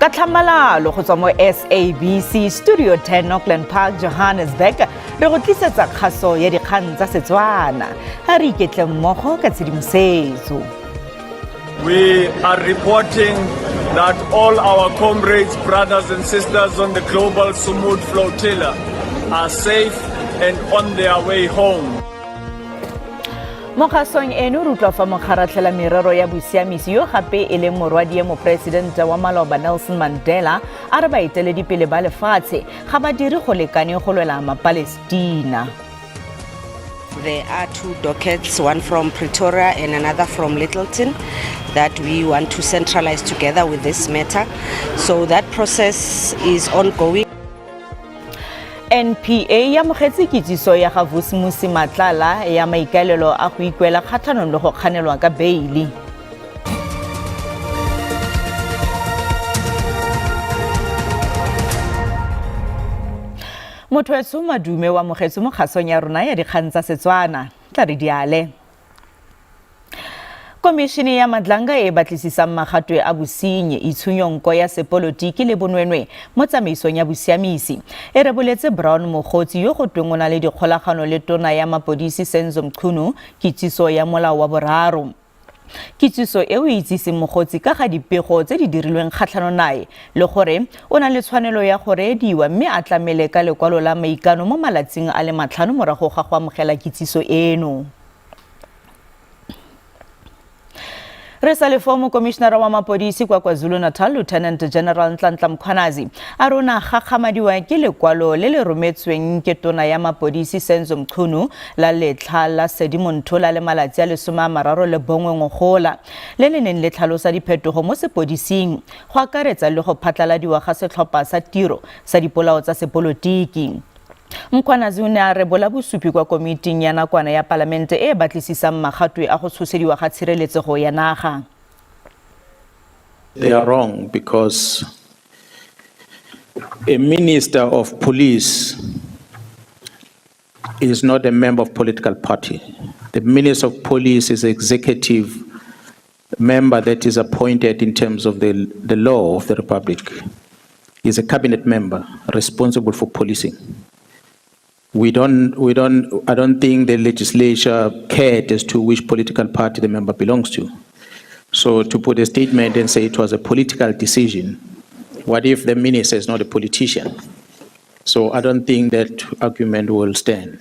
Ka tlhamalalo go tswa mo SABC Studio 10 Auckland Park, Johannesburg, re go tlisetsa kgaso ya dikgang tsa Setswana. Ga re iketle mmogo ka tshedimosetso. We are reporting that all our comrades, brothers and sisters on the Global Sumud Flotilla are safe and on their way home. Mo kgasong eno re utlwa fa mokgaratlhela merero ya bosiamisi yo gape e leng morwadie moporesidente wa maloba Nelson Mandela a re baeteledipele ba lefatshe ga ba dire go lekane go lwela Mapalestina. There are two dockets, one from Pretoria and another from Littleton, that we want to centralize together with this matter. So that process is ongoing. NPA e amogetse kitsiso ya ga Vusimusi Matlala ya maikaelelo a go ikuela kgatlhanong le go kganelwa ka beili. Motho weso Madume o amogetswe mo kgasong ya rona ya dikgang tsa Setswana. Tla re diale. Komišene ya Madlanga e e batlisisang magatwe a bosenyi, itshunyonko ya sepolotiki le bonwenwe mo tsamaisong ya bosiamisi e reboletse Brown Mogotsi yo go tweng o na le dikgolagano le tona ya mapodisi Senzo Mchunu kitsiso ya molao wa boraro. Kitsiso eo e itsise Mogotsi ka ga dipego tse di dirilweng kgatlhano nae le gore o na le tshwanelo ya go reediwa mme a tlamele ka lekwalo la maikano mo malatsing a le matlhano morago ga go amogela kitsiso eno. Re sa le foo, mokomišenara wa mapodisi kwa KwaZulu-Natal, Lieutenant General Nhlanhla Mkhwanazi, a re o ne a gakgamadiwa ke lekwalo le le rometsweng ke tona ya mapodisi Senzo Mchunu la letlha la Sedimonthole le malatsi a 31 ngogola, le le neng le tlhalosa diphetogo mo sepodising, go akaretsa le go phatlaladiwa ga setlhopha sa tiro sa dipolao tsa sepolotiki. Mkhwanazi o ne a rebola bosupi kwa komiting ya nakwana ya palamente e e batlisisang magatwe a go tshosediwa ga tshireletsego ya naga. They are wrong because a minister of police is not a member of political party. The minister of police is executive member that is appointed in terms of the law of the republic. He's a cabinet member responsible for policing. We don't, I don't think the legislature cared as to which political party the member belongs to. So to put a statement and say it was a political decision, what if the minister is not a politician? So I don't think that argument will stand.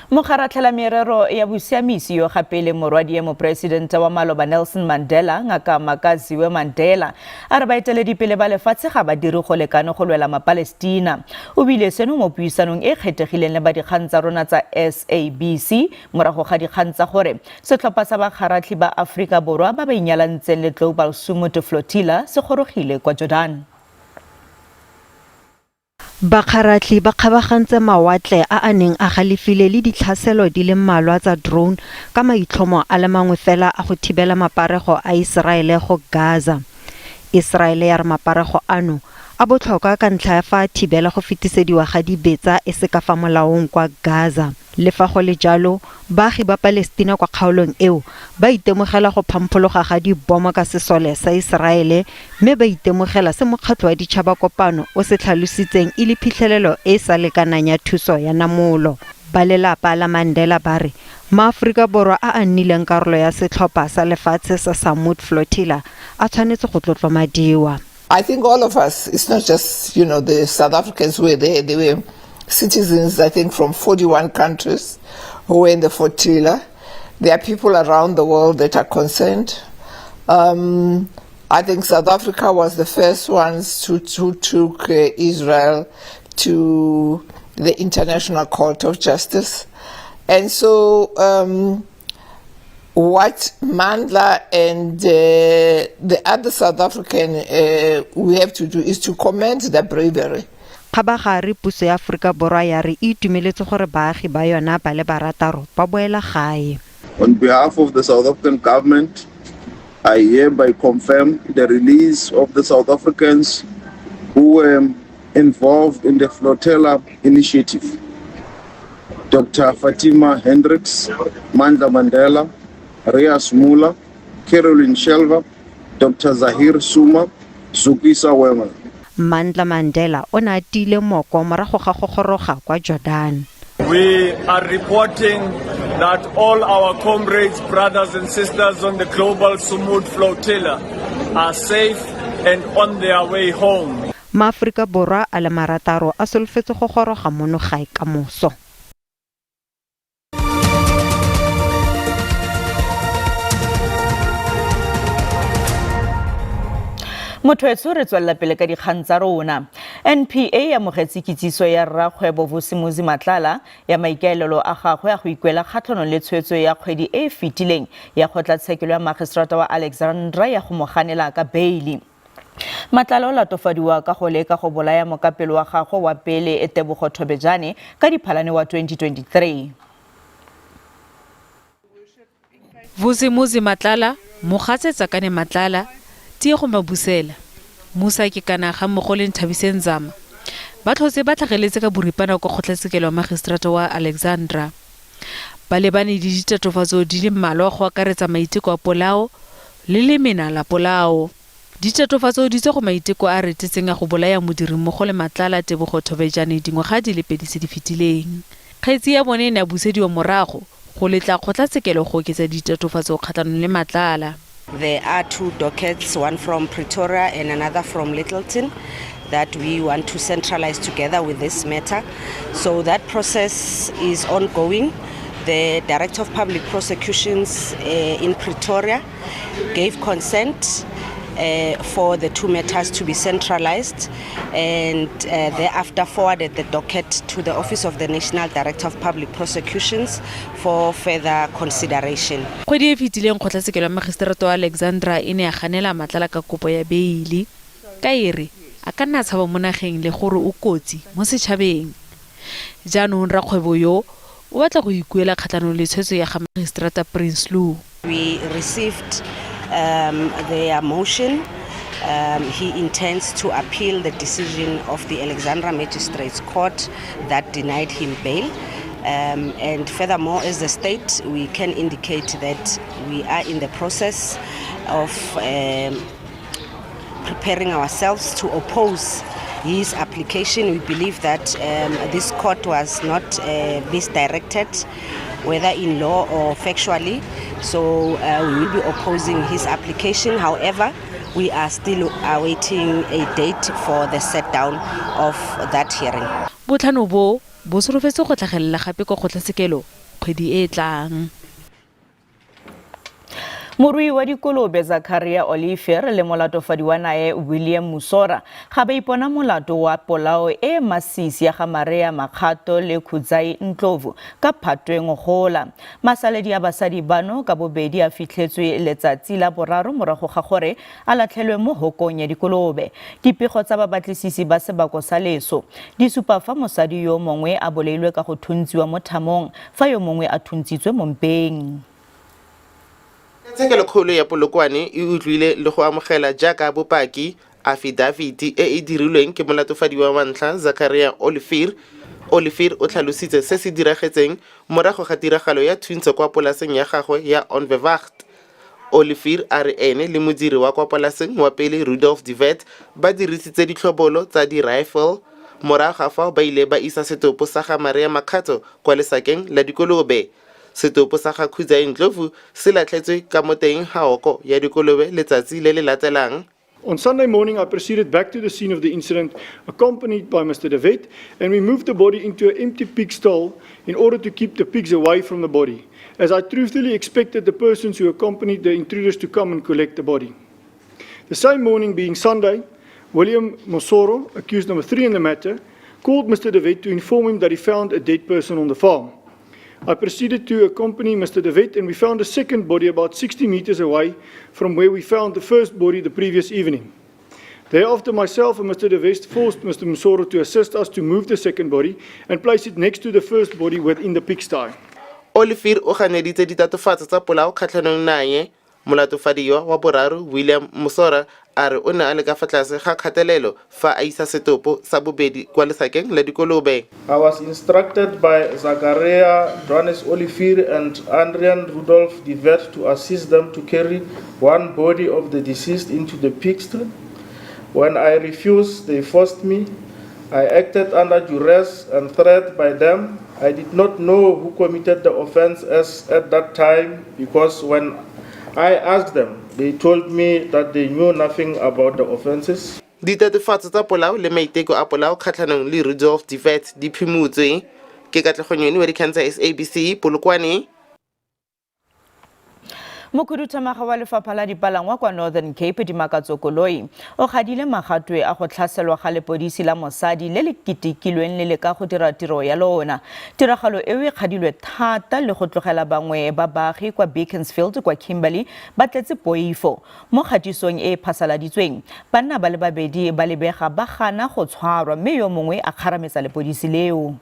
Mokgaratlhela merero ya bosiamisi yo gape le morwadie moporesidente wa maloba Nelson Mandela, Ngaka Makaziwe Mandela, a re baeteledipele ba lefatshe ga ba dire go lekane go lwela Mapalestina. O bile seno mo puisanong e kgethegileng le ba dikgang tsa rona tsa SABC morago ga dikgang tsa gore setlhopha sa bakgaratlhi ba Aforika Borwa ba ba inyalantseng le Global Sumud Flotilla se gorogile kwa Jordan. Bakgaratlhi ba kgabagantse mawatle a a neng a galefile le ditlhaselo di le mmalwa tsa drone ka maitlhomo a le mangwe fela a go thibela maparego a Iseraele go Gaza. Iseraele ya re maparego ano a botlhokwa ka ntlha ya fa a thibela go fetisediwa ga dibetsa e se ka fa molaong kwa Gaza. Le fa go le jalo, baagi ba Palestina kwa kgaolong eo ba itemogela go phamphologa ga dibomo ka sesole sa Iseraele mme ba itemogela se mokgatlho wa Ditšhaba Kopano o se tlhalositseng e le phitlhelelo e e sa lekanang ya thuso ya namolo. Ba lelapa la Mandela ba re maAforika Borwa a a nnileng karolo ya setlhopha sa lefatshe sa Samud Flotilla a tshwanetse go tlotlomadiwa. I think all of us, it's not just the South Africans who were there. They were citizens, I think, from 41 countries who were in the flotilla. There are people around the world that are concerned. I think South Africa was the first ones to took Israel to the International Court of Justice. And so what Mandla and the other South African we have to do is to commend their bravery. Kgabagare puso ya Aforika Borwa ya re e itumeletse gore baagi ba yona ba le barataro ba boela gae. On behalf of the South African government, I hereby confirm the release of the South Africans who were involved in the flotilla initiative. Dr. Fatima Hendricks, Mandla Mandela, Riaz Moola, Caroline Shelver, Dr. Zahir Suma, Zukisa Wema. Mandla Mandela o ne a tiile moko morago ga go goroga kwa Jordan. We are reporting that all our comrades, brothers and sisters on the Global Sumud Flotilla are safe and on their way home. Maaforika Borwa a le marataro a solofetse go goroga mono gae ka moso. Motho etsho, re tswelela pele ka dikgang tsa rona. NPA e amogetse kitsiso ya rrakgwebo Vusimuzi Matlala ya maikaelelo a gagwe a go ikuela kgatlhanong le tshwetso ya kgwedi e e fetileng ya kgotlatshekelo ya magistrata wa Alexandra ya go mo ganela ka beili. Matlala o latofadiwa ka go leka go bolaya mokapelo wa gagwe wa pele Tebogo Thobejane ka Diphalane wa 2023. Vusimuzi Matlala, Mogatse Tsakane Matlala, Tiego Mabusela, Musa Kekana ga mmogo le Nthabiseng Nzama ba tlhotse ba tlhageletse ka boripana kwa kgotlatshekelo ya magistrata wa Alexandra. Ba lebane le ditatofatso di le mmalwa go akaretsa maiteko a polao le lemena la polao. Ditatofatso di tswa go maiteko a a retetseng a go bolaya modirimmogo le Matlala Tebogo Thobejane dingwaga di le pedi tse di fetileng. Kgetsi ya bone e ne ya busediwa morago go letla kgotlatshekelo go oketsa ditatofatso kgatlhanong le Matlala. There are two dockets, one from Pretoria and another from Lyttelton, that we want to centralize together with this matter. So that process is ongoing. The Director of Public Prosecutions in Pretoria gave consent for the two matters to be centralized and thereafter forwarded the docket to the Office of the National Director of Public Prosecutions for further consideration. Kgwedi e fetileng kgotlatshekelo ya magistrata wa Alexandra e ne ya ganela Matlala ka kopo ya beili ka e re a ka nna a tshaba mo nageng le gore o kotsi mo setšhabeng. Jaanong rakgwebo yo o batla go ikuela kgatlhanong le tshwetso ya ga magistrata Prinsloo. We received their motion. He intends to appeal the decision of the Alexandra Magistrates Court that denied him bail. And furthermore, as the state, we can indicate that we are in the process of preparing ourselves to oppose his application. We believe that this court was not misdirected, whether in law or factually. So we will be opposing his application. However, we are still awaiting a date for the set down of that hearing. Botlhano bo bo solofetse go tlhagelela gape kwa kgotlatshekelo kgwedi e e tlang. Morui wa dikolobe Zakaria Olivier le molatofadi wa nae William Musora ga ba ipona molato wa polao e masisi ya ga Maria Makgato le Khudzai Ndlovu ka Phatweng gola. Masaledi a basadi bano ka bobedi a fitlhetswe letsatsi la boraro morago ga gore a latlhelwe mo hokong ya dikolobe. Dipego tsa babatlisisi ba sebako sa leso di supa fa mosadi yo mongwe a bolailwe ka go thuntsiwa mo thamong, fa yo mongwe a thuntsitswe mo mpeng. Tshekelokgolo ya Polokwane e utlwile le go amogela jaaka bopaki afidafiti e e dirilweng ke molatofadiwa wa ntlha Zakaria Olivier. Olivier o tlhalositse se se diragetseng morago ga tiragalo ya thuntsho kwa polaseng ya gagwe ya Onverwacht. Olivier a re ene le modiri wa kwa polaseng wa pele Rudolf de Wet ba dirisitse ditlhobolo tsa di-rifle. Morago ga fao ba ile ba isa setopo sa ga Maria Makgato kwa lesakeng la dikolobe. Setopo sa ga Khudzai Ndlovu se latlhetswe ka mo teng ga hoko ya dikolobe letsatsi le le latelang. On Sunday morning, I proceeded back to the scene of the incident, accompanied by Mr. De Wet, and we moved the body into an empty pig stall in order to keep the pigs away from the body, as I truthfully expected the persons who accompanied the intruders to come and collect the body. The same morning, being Sunday, William Mosoro, accused number 3 in the matter, called Mr. De Wet to inform him that he found a dead person on the farm. I proceeded to accompany Mr. De Wet, and we found a second body about 60 meters away from where we found the first body the previous evening. Thereafter, myself and Mr. De Wet forced Mr. Mosoro to assist us to move the second body and place it next to the first body within the pigsty. Olivier o ganeditse ditatofatso tsa polao kgatlhanong nae. Molatofadiwa wa boraro William Musora a re o ne a le ka fa tlase ga kgatelelo fa a isa setopo sa bobedi kwa lesakeng la dikolobe. I was instructed by Zakaria Johannes Olivier and Adrian Rudolph de Wet to assist them to carry one body of the deceased into the pigsty. When I refused, they forced me. I acted under duress and threat by them. I did not know who committed the offense as at that time, because when I asked them, they told me that they knew nothing about the offenses. Ditatofatso tsa polao le maiteko a polao kgatlhanong le Rudolph de Wet di phimotswe. Ke Katlego Nyoni wa dikgang tsa SABC, Polokwane. Mokhuduthamaga wa lefapha la dipalangwa kwa Northern Cape Dimakatso Koloi o kgadile magatwe a go tlhaselwa ga lepodisi la mosadi le le ketekilweng le leka go dira tiro ya lona. Tiragalo eo e kgadilwe thata le go tlogela bangwe ba baagi kwa Beaconsfield kwa Kimberley ba tletse poifo. Mo kgatisong e e phasaladitsweng, banna ba le babedi ba lebega ba gana go tshwarwa mme yo mongwe a kgarametsa lepodisi leo.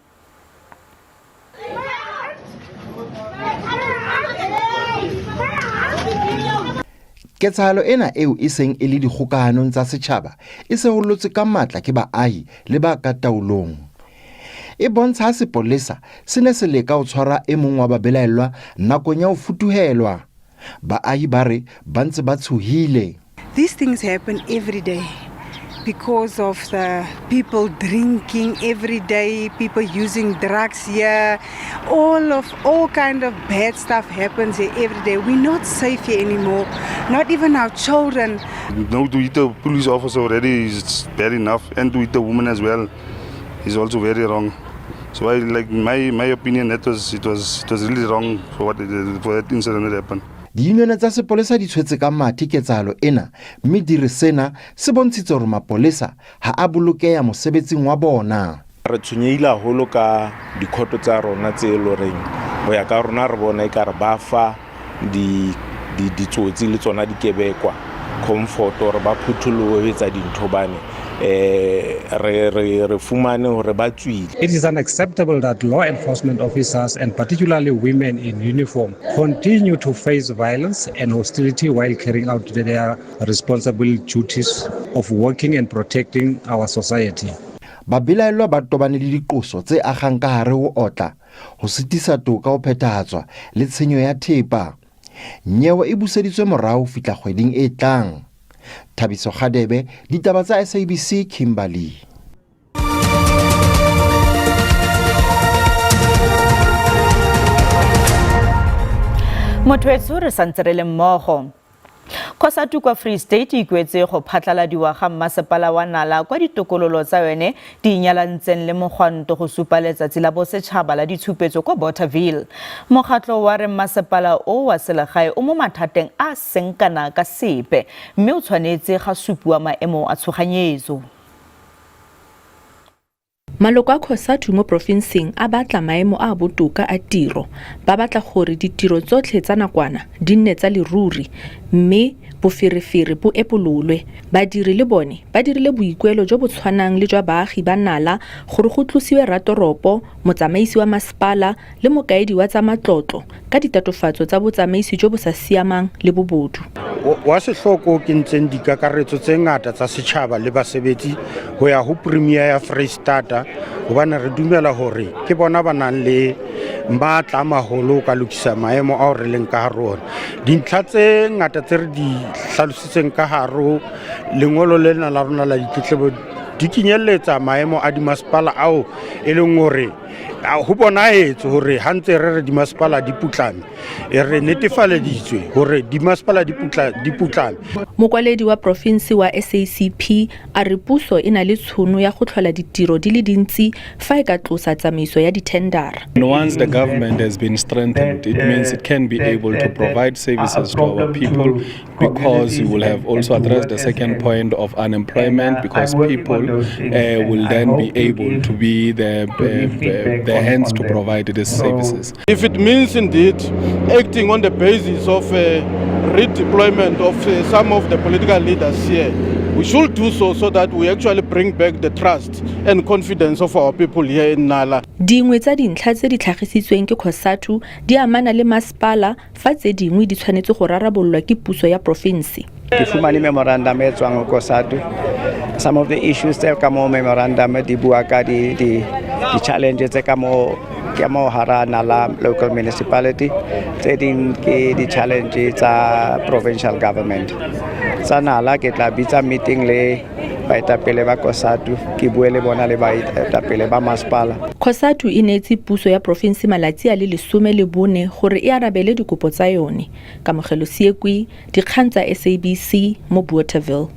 Ketsahalo ena eo e seng e le dikgokahanong tsa setjhaba e sehollotswe ka matla ke baahi le ba ka taolong. E bontsha ha sepolesa se ne se leka ho tshwara e mong wa babelaellwa nakong ya ho futuhelwa. Baahi ba re ba ntse ba tshohile. These things happen every day because of the people drinking every day, people using drugs here, all kind of bad stuff happens here every day. We're not safe here anymore, not even our children. No, to hit a police officer already is bad enough, and to hit a woman as well is also very wrong. So I like my opinion that was it was it was really wrong for that incident that happened. Diyunione tsa sepolesa di tshwetse ka mathe ketsahalo ena mme di re sena se bontshitse hore mapolesa ha a bolokeha mosebetsing wa bona. Re tshwenyehile haholo ka dikhoto tsa rona tse e loreng ho ya ka rona re bona ekare ba fa ditsotsi le tsona dikebekwa comfort hore ba phutholohe ho etsa dintho hobane re fumane hore ba tswile. It is unacceptable that law enforcement officers, and particularly women in uniform, continue to face violence and hostility while carrying out their responsible duties of working and protecting our society. Babelaellwa ba tobane le diqoso tse akgang ka hare ho otla, ho sitisa toka ho phethahatswa le tshenyo ya thepa. Nyewe e buseditswe morao ho fihla kgweding e tlang. Thabiso Kgadebe, ditaba tsa SABC, Kimberley. Motho etsho re santse re le mmogo. Cosatu kwa Free State e ikuetse go phatlaladiwa ga mmasepala wa Nala kwa ditokololo tsa yone di inyalantseng le mogwanto go supa letsatsi la bosetšhaba la ditshupetso kwa Bothaville. Mokgatlho wa re mmasepala o wa selegae o mo mathateng a seng kana ka sepe mme o tshwanetse ga supiwa maemo a tshoganyetso. Maloko a Cosatu mo porofenseng a batla maemo a botoka a tiro. Ba batla gore ditiro tsotlhe tsa nakwana di nne tsa leruri mme boferefere bo epololwe. Badiri le bone ba dirile boikuelo jo bo tshwanang le jwa baagi ba Nala gore go tlosiwe ratoropo, motsamaisi wa masepala le mokaedi wa tsa matlotlo ka ditatofatso tsa botsamaisi jo bo sa siamang le bobodu. Wa sehloko ke ntseng dikakaretso tse ngata tsa setjhaba le basebetsi ho ya ho Premier ya Freistata, hobane re dumela hore ke bona ba nang le matla a maholo ka lokisa maemo ao re leng ka hare ho ona. Dintlha tse ngata tse re di hlalositseng ka hare ho lengolo lena la rona la ditletlebo di kenyelletsa maemo a dimasepala ao e leng hore ho bonahetse hore ha ntse re re dimasepala di putlame, e re netefaleditswe hore dimasepala di putlame. Mokwaledi wa porofense wa SACP a re puso e na le tshono ya go tlhola ditiro di le dintsi fa e ka tlosa tsamaiso ya dithendara. And once the government has been strengthened, it means it can be able to provide services to our people, because you will have also addressed the second point of unemployment, because people will then be able to be the hands to provide these services. If it means indeed acting on the basis of a redeployment of some of the political leaders here, We should do so so that we actually bring back the trust and confidence of our people here in Nala. Dingwe tsa dintlha tse di tlhagisitsweng ke COSATU di amana le masepala fa tse dingwe di tshwanetse go rarabololwa ke puso ya porofense. Ke fumane memorandum e tswang ho COSATU. Some of the issues tse ka mo memorandum di bua ka di di di-challenge tse ka mo ke mo hara Nala local municipality, tse ding ke di-challenge tsa provincial government. Tsa Nala ke tla bitsa meeting le baetapele ba COSATU, ke bue le bona le baetapele ba masepala. COSATU e neetse puso ya porofense malatsi a le 14 gore e arabele dikopo tsa yone. Kamogelo Seekwi, dikgang tsa SABC mo Bothaville.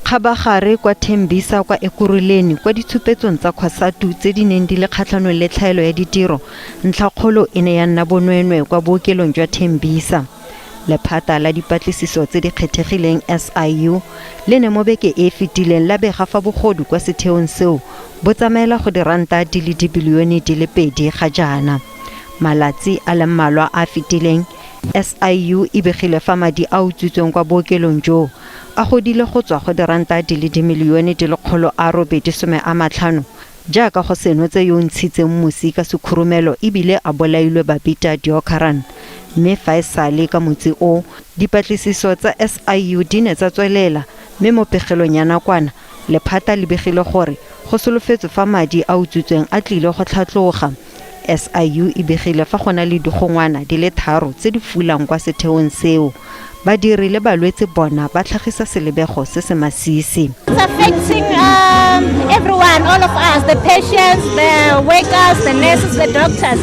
Kgabagare kwa Thembisa kwa Ekurhuleni kwa ditshupetsong tsa COSATU tse di neng di le kgatlhanong le tlhaelo ya ditiro, ntlhakgolo e ne ya nna bonweenwee kwa bookelong jwa Thembisa. Lephata la dipatlisiso tse di kgethegileng SIU le ne mo beke e e fetileng la bega fa bogodu kwa setheong seo bo tsamaela go diranta di le dibilione di le 2 ga jaana. Malatsi a le mmalwa a fetileng, SIU e begile fa madi a utswitsweng kwa bookelong joo a godile go tswa go diranta di le dimilione di le 850 jaaka go senotse yo o ntshitseng mosi ka sekhurumelo ebile a bolailwe Babita Deokaran. Mme fa e sale ka motsi o, dipatlisiso tsa SIU di ne tsa tswelela, mme mo pegelong ya nakwana, lephata le begile gore go solofetswe fa madi a utswitsweng a tlile go tlhatloga. SIU e begile fa go na le digongwana di le 3 tse di fulang kwa setheong seo. Badiri le balwetse bona ba tlhagisa selebego se se masisi. It's affecting everyone, all of us, the patients, the workers, the nurses, the doctors.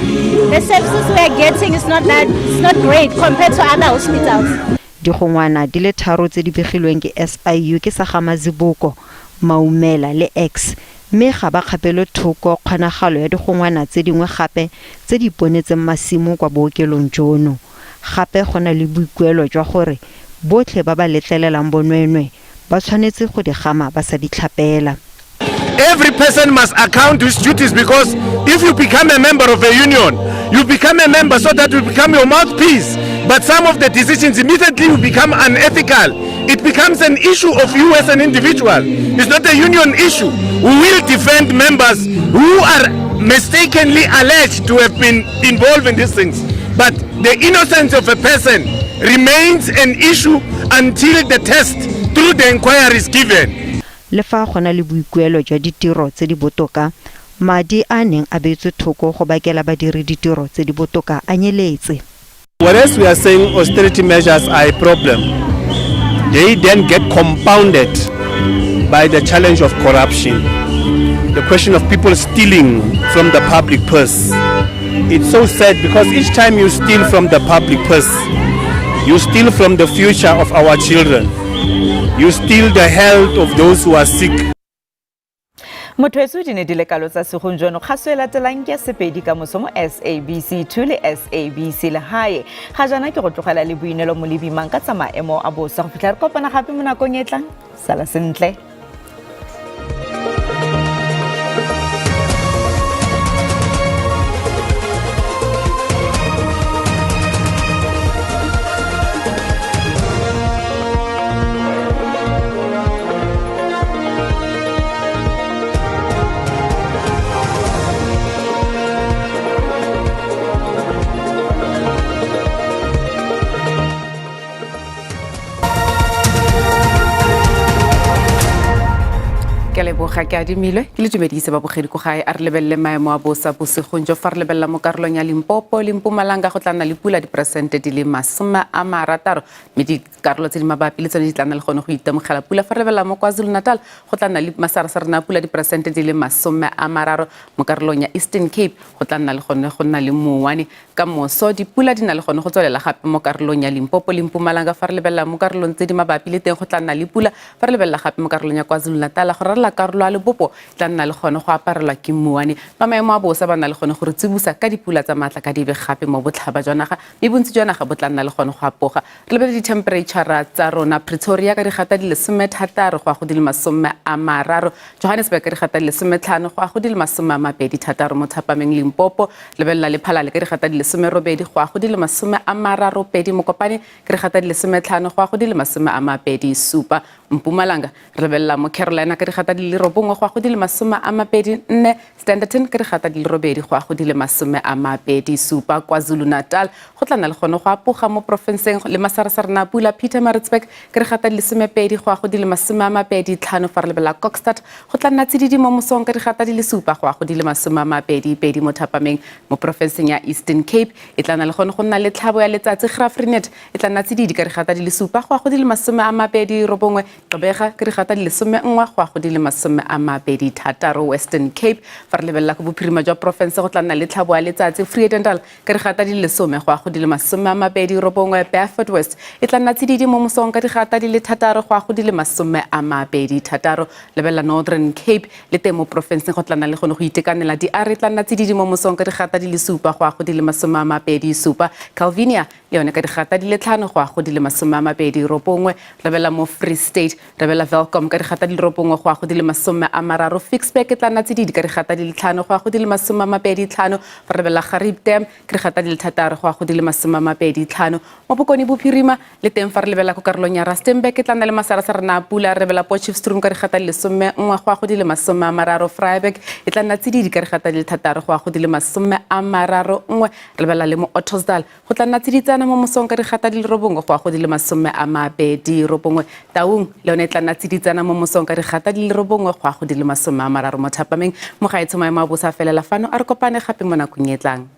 The services we are getting is not that, it's not great compared to other hospitals. Digongwana di le 3 tse di begilweng ke SIU ke sa ga Mazibuko, Maumela le X, mme ga ba kgapelwe thoko kgonagalo ya digongwana tse dingwe gape tse di iponetseng masimo kwa bookelong jono. Gape go na le boikuelo jwa gore botlhe ba ba letlelelang bonweenwee ba tshwanetse go di gama ba sa di tlhapela. Every person must account his duties, because if you become a member of a union, you become a member so that you become your mouthpiece. But some of the decisions immediately you become unethical. It becomes an issue of you as an individual. It's not a union issue. We will defend members who are mistakenly alleged to have been involved in these things. But the innocence of a person remains an issue until the test through the inquiry is given. Le fa go na le boikuelo jwa ditiro tse di botoka, madi a neng a beetswe thoko go bakela badiri ditiro tse di botoka a nyeletse. Whereas we are saying austerity measures are a problem, they then get compounded by the challenge of corruption, the question of people stealing from the public purse. It's so sad because each time you steal from the public purse, you steal from the future of our children. You steal the health of those who are sick. Motho etso di ne di le kalo tsa segompieno, kgaso e latelang ke ya Sepedi ka moso mo SABC 2 le SABC Lehae. Ga jaana ke go tlogela le Boinelo Molebimang ka tsa maemo a bosa go fitlha re kopana gape mo nakong e tlang. Sala sentle. Ke leboga ke adimilwe ke le dumedise babogedi ko gae. A re lebelele maemo a bosa bosigong jo. Fa re lebelela mo karolong ya Limpopo le Mpumalanga go tla nna le pula diperesente di le 60, mme dikarolo tse di mabapi le tsone di tla nna le gone go itemogela pula. Fa re lebelela mo KwaZulu-Natal go tla nna le masarasarana a pula diperesente di le 30. Mo karolong ya Eastern Cape go tla nna le gone go nna le mouwane ka moso. Dipula di na le gone go tswelela gape mo karolong ya Limpopo le Mpumalanga. Fa re lebelela mo karolong tse di mabapi le teng go tla nna le pula. Fa re lebelela gape mo karolong ya KwaZulu-Natal go ralala karolo karolo ya lebopo e tla nna le gone go aparelwa ke mmuane. Ba maemo a bosa ba nna le gone go re tsibosa ka dipula tsa maatla ka dibe gape mo botlhaba jwa naga, mme bontsi jwa naga bo tla nna le gone go apoga. Re lebelele dithempereitšhara tsa rona. Pretoria ka digata di le 16 go ya go di le 30, Johannesburg ka digata di le 15 go ya go di le 26 mo thapameng. Limpopo lebelela Lephalale ka digata di le 18 go ya go di le 32, Mokopane ka digata di le 15 go ya go di le 27. Mpumalanga re lebelela mo Carolina ka digata di le 9 go ya go di le 24, Standerton ka digata di le 8 go ya go di le 27. KwaZulu-Natal go tla nna le gone go apoga mo porofenseng le masarasarana a pula. Pietermaritzburg ka digata di le 12 go ya go di le 25. Fa re lebelela Kokstad go tla nna tsididi mo mosong ka digata di le 7 go ya go di le 22 mo thapameng. Mo porofenseng ya Eastern Cape e tla nna le gone go nna le tlhabo ya letsatsi. Graaff-Reinet e tla nna tsididi ka digata di le 7 go ya go di le 29. Gqeberha ka digata di le 11 go ya go di le 26. Western Cape fa re lebelela go bophirima jwa porofense go tla nna le tlhabo ya letsatsi. Vredendal ka digata di le 10 go ya go di le 29. Beaufort West e tla nna tsididi mo mosong ka digata di le 6 go ya go di le 26. Lebelela Northern Cape le teng mo porofenseng go tla nna le gone go itekanela. DR e tla nna tsididi mo mosong ka digata di le 7 go ya go di le 27. Calvinia le yone ka digata di le 5 go ya go di le 29. Lebelela mo Free State, lebelela Welkom ka digata di le 9 go ya go di le 30. Ficksburg e tla nna tsididi ka digata di le 5 go ya go di le 25. Fa re lebelela Gariep Dam ke digata di le 6 go ya go di le 25. Mo Bokone Bophirima le teng fa re lebelela ko karolong ya Rustenburg e tla nna le masarasarana a pula. Re lebelela Potchefstroom ka digata di le 11 go ya go di le 30. Vryburg e tla nna tsididi ka digata di le 6 go ya go di le 31. Re lebelela le mo Ottosdal go tla nna tsiditsana mo mosong ka digata di le 9 go ya go di le 29. Taung le yone e tla nna tsiditsana mo mosong ka digata di le 9 go ya go di le 30 mo thapameng. Mo gaetsho maemo a bosa a felela fano, a re kopane gape mo nakong e tlang.